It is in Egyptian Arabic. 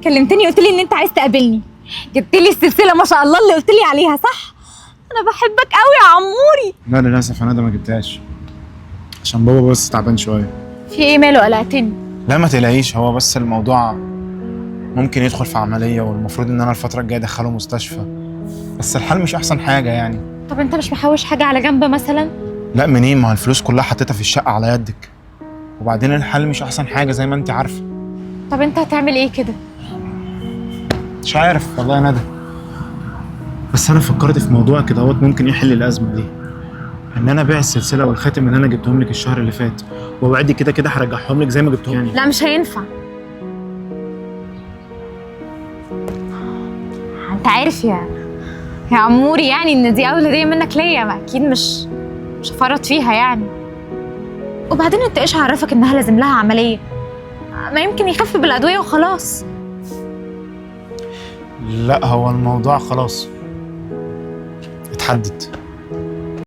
كلمتني قلت لي ان انت عايز تقابلني، جبت لي السلسلة ما شاء الله اللي قلت لي عليها صح؟ انا بحبك قوي يا عموري. لا للاسف انا ده ما جبتهاش عشان بابا بس تعبان شوية. في ايه ماله؟ قلقتني. لا ما تقلقيش، هو بس الموضوع ممكن يدخل في عملية، والمفروض ان انا الفترة الجاية ادخله مستشفى، بس الحال مش احسن حاجة يعني. طب انت مش محوش حاجة على جنب مثلا؟ لا منين، ما هو الفلوس كلها حطيتها في الشقة على يدك، وبعدين الحال مش احسن حاجة زي ما انت عارفه. طب انت هتعمل ايه كده؟ مش عارف والله يا ندى، بس انا فكرت في موضوع كده اهوت ممكن يحل الازمة دي، ان انا ابيع السلسلة والخاتم اللي انا جبتهم لك الشهر اللي فات، واوعدك كده كده هرجعهم لك زي ما جبتهم يعني. لا مش هينفع، انت عارف يا عموري يعني ان دي اول هديه منك ليا، ما اكيد مش هفرط فيها يعني. وبعدين انت ايش عرفك انها لازم لها عملية؟ ما يمكن يخف بالادوية وخلاص. لا هو الموضوع خلاص اتحدد.